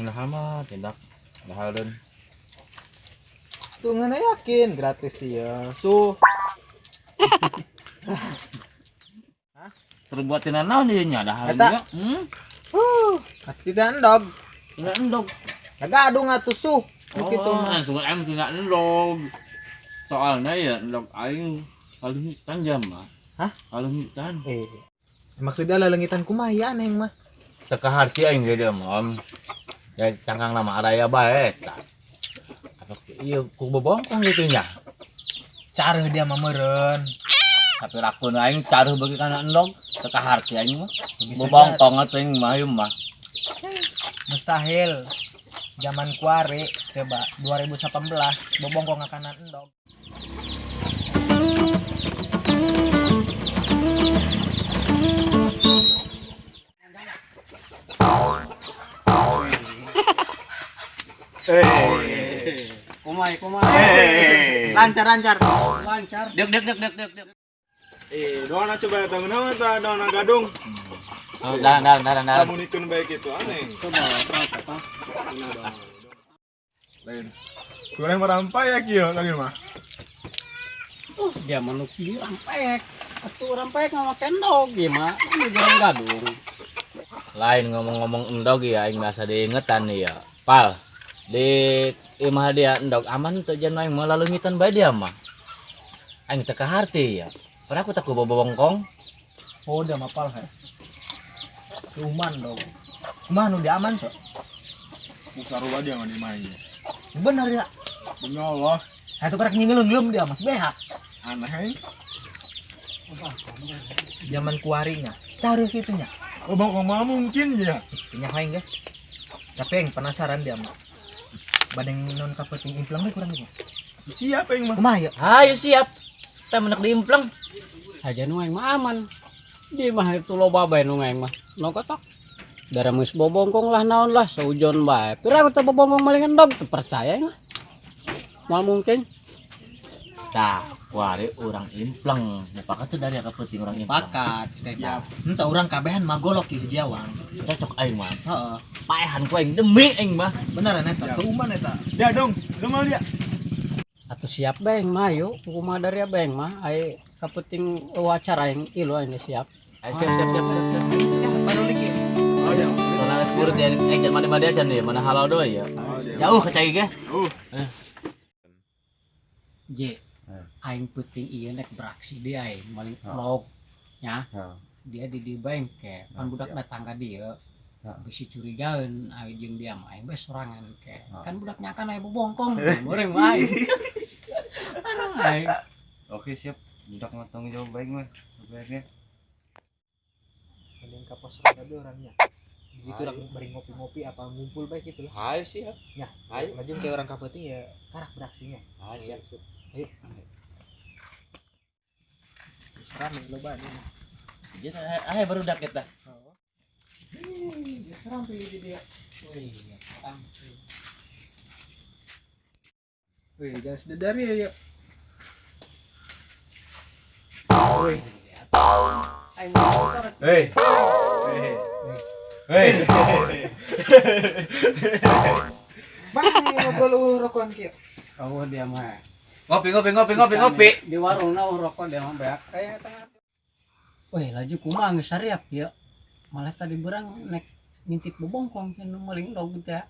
Nah mah tindak dahareun. Tuh ngana yakin gratis sih ya. Su. Terbuat tina naon ieu nya dahareun Eta. nya? Hmm. Atuh tina endog. Tina endog. Gadung atuh su. Nu kitu Oh, mah. Langsung aing tina endog. Soalnya ya endog aing kalengitan jam mah. Hah? Kalengitan. Eh. Maksudnya lalengitan kumaha ya aneh mah. Teka harti aing ge dia mah. Om. Ya cangkang nama araya bae eta. Apa ieu ku bobongkong gitu nya. Cara dia mah meureun. Tapi rakun aing caruh bagi kana endog, teka harti aing mah. Bisa Bobongkong atuh aing mah ieu mah. Mustahil. Zaman kuari coba 2018 bobongkong ngakanan endog. Kumai, kumai. Lancar lancar. Lancar. Dek dek dek dek dek dek. Eh, doana coba datang nama ta doana gadung. Oh, daran daran daran daran. Samunikeun bae kitu aneh. Coba apa? Lain. Kurang merampai ya kieu tadi mah. Dia mah nu kieu rampek. Atuh rampek ngamaken endog ieu mah. Ini goreng gadung. Lain ngomong-ngomong endog ya aing merasa diingetan ya. Pal, di imah dia endog aman teu jan aing mah lalengitan bae dia mah. Aing teu kaharti ya. Padahal aku tak bobongkong. Oh, dia mah pal he. Cuman dong. Kumaha nu dia aman tuh? Sarua dia mah di imah. Bener ya. Demi Allah, Nah, itu karek nyingelung dia mas behak. aneh. Zaman kuarinya. Cara kitu nya. Bobongkong mah mungkin ya. Nya aing ge. Tapi yang penasaran dia mah. Badeng non kapeting implang we kurang gitu. Siap aing mah. Kumaha ya? Ayo siap. Kita menek diimpleng. Aja nu aing mah aman. Di mah itu loba bae nu aing mah. No kotok. Darah geus bobongkong lah naon lah saujon bae. Pira teh bobongkong maling endog teu percaya aing mah. Moal mungkin. Tah, kuari urang impleng. Mupakat teu dari kapeting urang impleng. Pakat cek. Entah urang kabehan magolok ieu jawang. Cocok aing mah. Heeh. Paehan ku aing demi aing mah. Beneran eta, tuman eta. Ya dong, dong mal dia. Atuh siap bae aing mah yuk. Kumaha dari bae aing mah ai kapeting wawancara aing ilu aing siap. Ayo siap siap siap siap. Siap. Siap baru lagi. Oh dia. Soalnya geus burut ya, jangan mandi-mandi aja nih, mana halal deui ya. Oh dia. Jauh ke cai ge. J. Aing penting ieu nek beraksi dia aing maling vlog nya. Dia di di bengke, pan budak datang ka dieu. Bisi curigaeun aing jeung dia mah aing bae sorangan ke. Kan budaknya kan aya bobongkong, meureun mah aing. Aduh aing. Oke siap, budak mah tanggung jawab baik mah. Sebenarnya. Mending ka pos ronda be orangnya. Begitu orang bari ngopi-ngopi apa ngumpul baik gitu lah. Ayo siap. Ya, Ayo. lajeng kayak orang kapeting ya karak beraksinya. Ayo siap. Ayo. Seram ya loba nih. Jadi ayo baru dak kita. Oh. Ih, seram pilih dia. Wih, Wih, jangan sedari ya, yuk. Wih. Aing mah sorot. Hei. Hei. Bang, ngobrol lu rokokan kieu. Oh dia mah. Ngopi ngopi ngopi ngopi ngopi. Di warung na rokok dia mah beak kayak tengah. Wih, laju kumaha geus sariap ya. Malah tadi berang nek ngintip bobongkong cenah maling endog teh.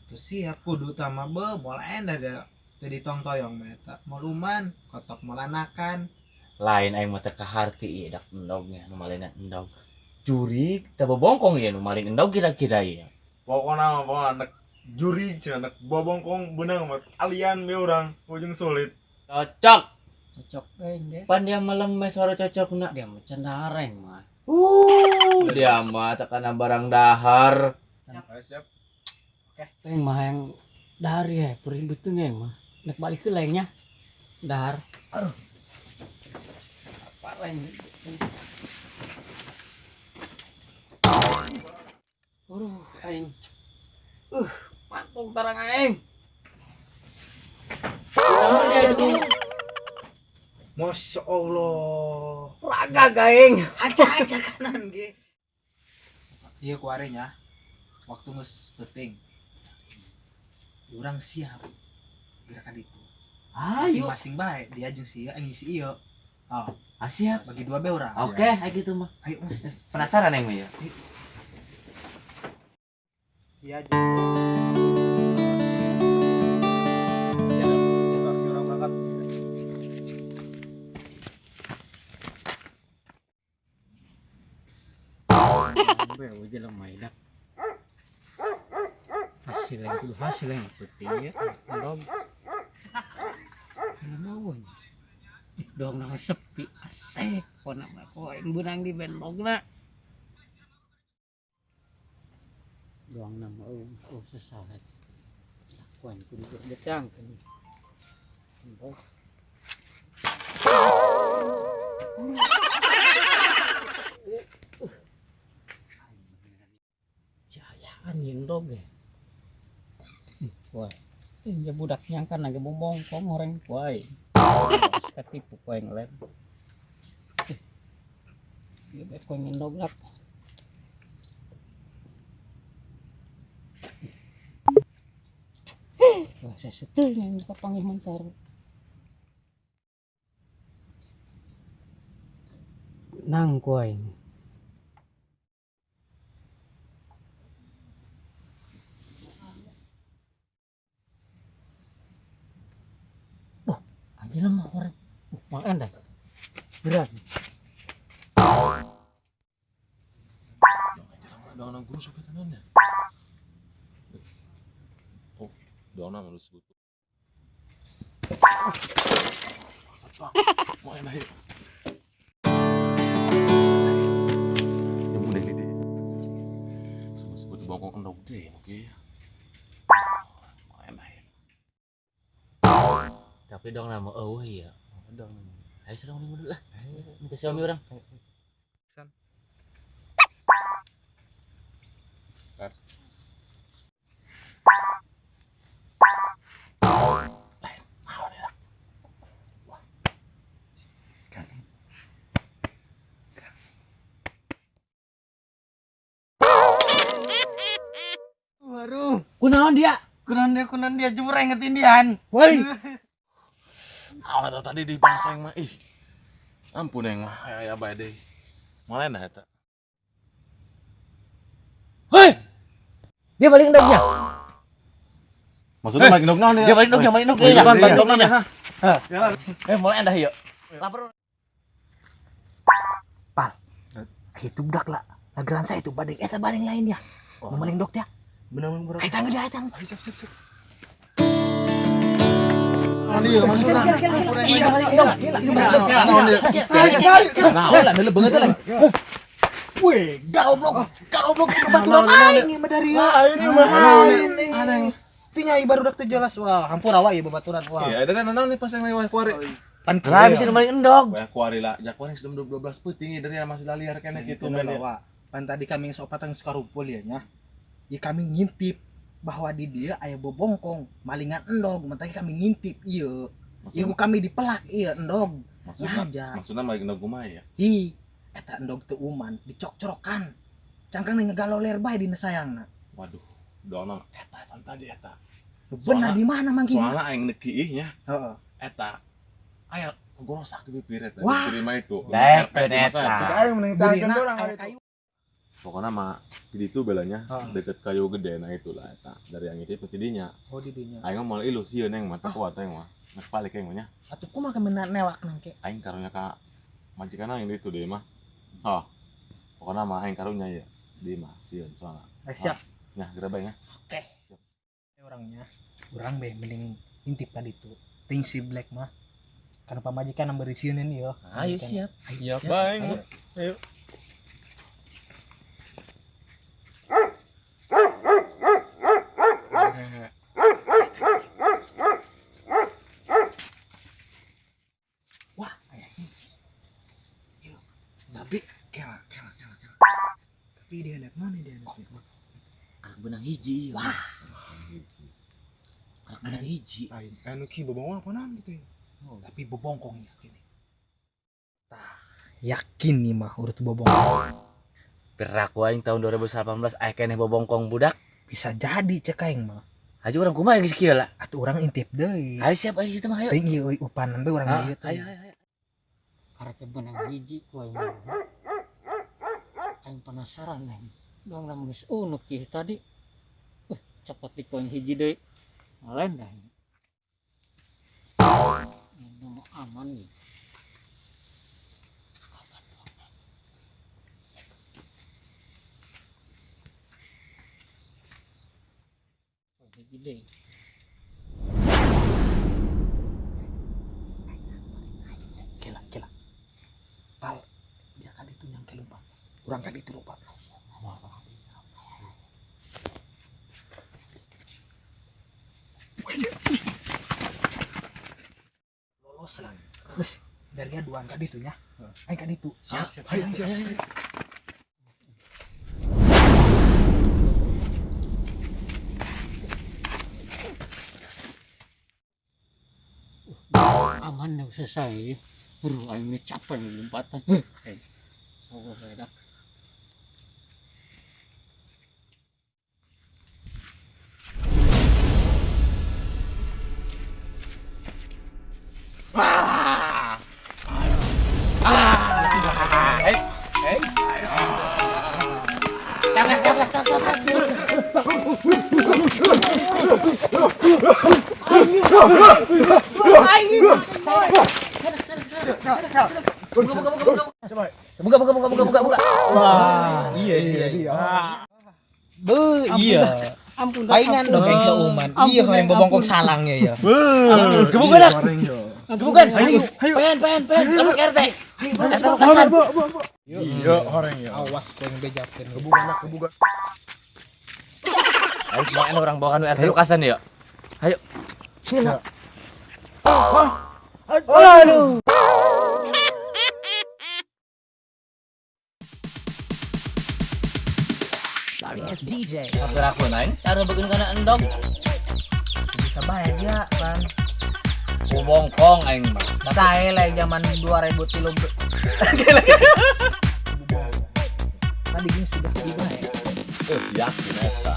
Tuh siap kudu tama be moal endah da. Teu ditong toyong mah eta. Moluman, kotok molanakan. Lain aing mah teu kaharti ieu dak endognya nu malingna endog. Jurig teu bobongkong ieu nu maling endog kira-kira ieu. Pokoknya mah pokoknya anak juri cenah anak bobongkong benang mah alian be urang ujung sulit. Cocok. Cocok aing deh. Pan dia melem meh suara cocokna. Dia mah cendareng mah. Dia mah tekana barang dahar. Ayo siap. Teh mah yang dahar ya, perih beuteung ya mah. Nek balik ke lainnya. Dahar. Aduh. Apa lain? Aduh, aing. Pantung tarang aing. Naon dia tuh? Masya Allah. Raga gaing. Acak-acak kanan ge. Iya kuarinya. Waktu geus penting. Urang siap. Gerakan itu. Ayo. Masing-masing bae, dia jeung si ieu, aing si ieu. Oh. Ah, siap. Bagi dua be urang. Oke, ayo gitu mah. Ayo, Mas. Penasaran aing mah ya. Iya. Ya, siap aksi orang berangkat. Bewe jelema dak. Hasil yang kudu hasil yang penting ya. Endog. Naon? Dong nama sepi asek pona mah poe beunang di bendogna. Doang nama oh sesaat. Lakuan kudu berdetangkeun. Endog. Jayaan endog ge. Wah, ini budak nyangka lagi bobongkong horeng kuai. Ketipu kuai ngelem. Ieu bae kuai ngendog lak. Wah, saya setel yang kapanggih mentar. Nang kuai. Jelema orang makan dah berat doang guru sampai tangannya. Oh, doang nama lu sebut. Mau enak ya. Yang mudah ini. Sama sebut bongkong endog deh, oke. Mau enak ya. Tapi dong nama eueuh ya. Dong. Ayo serang dulu lah. Minta suami orang. Waduh, kunaon dia? Kunaon dia jemur ngetindihan. Woi. Awal tadi di bahasa yang mah ih. Ampun yang mah aya bae deui. Moal enak eta. Hei. Dia balik endognya. Maksudnya balik endog naon dia? Dia balik endognya, balik endog dia. Balik endognya. Heh, moal endah ieu. Lapor. Pal. Itu budak lah. Lageran saya itu badeng eta badeng lainnya. Mau maling endog teh. Bener-bener. Ayo tanggal dia, ayo tanggal. Siap, siap, siap. Weh, garoblok, garoblok kebaturan aing mah dari ini mah. Tinya baru dak teu jelas wah, hampura wae babaturan wah. Iya, ada naon nih pas yang lewat kuari. Lah bisa maling endog. Wah, kuari lah, jak kuari sebelum 12 peuting dari masih laliar keneh kitu men. Pan tadi kami sopatan suka rumpul ya nya. Ya kami ngintip bahwa di dia aya bobongkong malingan endog, mentah kami ngintip ieu. Ieu kami dipelak ieu endog. Maksudnya, maksudnya maling endog kumaha ya? Hi, eta endog teu uman, dicok-corokan. Cangkang ngegaloler bae dina sayangna. Waduh, doang eta tadi eta. Benar di mana mangkina? Soalna aing neuk iih nya. Heeh. Eta aya gorosak di bibir eta, diterima itu. Dek eta. Cek aing mending tahan urang itu. Pokoknya mah di itu belanya deket kayu gede nah itulah eta dari yang itu tidinya. Oh didinya. Aing mah moal ilu sieun aing mah teu kuat aing mah. Nek balik aing mah nya. Atuh kumaha kemeuna newak nangke? Aing karunya ka majikan aing ditu deui mah. Oh. Pokoknya mah aing karunya ya di mah sieun soalna. Siap. Nah, geura bae nya. Oke. Siap. Orangnya urang be mending intip tadi tuh. Ting si Black mah. Karena pamajikan yang berisieunin ieu. Ayo siap. Siap bae. Ayo. Wah, ayah hiji. Tapi kela. Tapi dia anak mana dia anak? Karak benang hiji. Wah. Karak benang hiji. Anu ki bobongkong apa naon gitu ya? Oh, tapi bobongkong yakin. Tah, yakin nih mah urut bobongkong. Piraku aing tahun 2018 aya keneh bobongkong budak. Bisa jadi cek aing mah. Hayu urang kumaha geus kieu lah. Atuh urang intip deui. Hayu siap aing situ mah hayu. Teuing ieu euy upanan bae urang ieu teh. Hayu hayu. Karek beunang hiji ku aing. Aing penasaran aing. Doang lamun geus unuk ieu tadi. Copot di koin hiji deui. Lain dah. Ini mau aman nih. Hiji deui. Kela, kela. Pal, dia kan itu nyangke lompat. Urang kan itu lompat. Lolos lah. Terus dari dua angka itu nya. Aing kan itu. Siap, siap. Ayo, siap. Aman dah selesai. Aduh, aing ini capek nih lompatan. Oh, enak. Buka buka buka buka buka buka. Wah, iya iya iya. Be, iya. Ampun. Paingan dong yang keuman. Iya, orang bobongkong salangnya ya. Gebukan dah. Gebukan. Ayo, pengen pengen pengen. Kamu ke RT. Ayo, Iya, orang ya. Awas kau yang bejakeun. Gebukan lah, gebukan. Ayo semuanya orang bawa kanu RT Lukasan ya. Ayo. Sini. Aduh. Sorry ass DJ. Hampir aku naik, cara bikin kana endog. Bisa bayar dia, kan. Bobongkong aing mah. Saya lah zaman 2003. Tadi gini sudah dibayar. Yakin eta.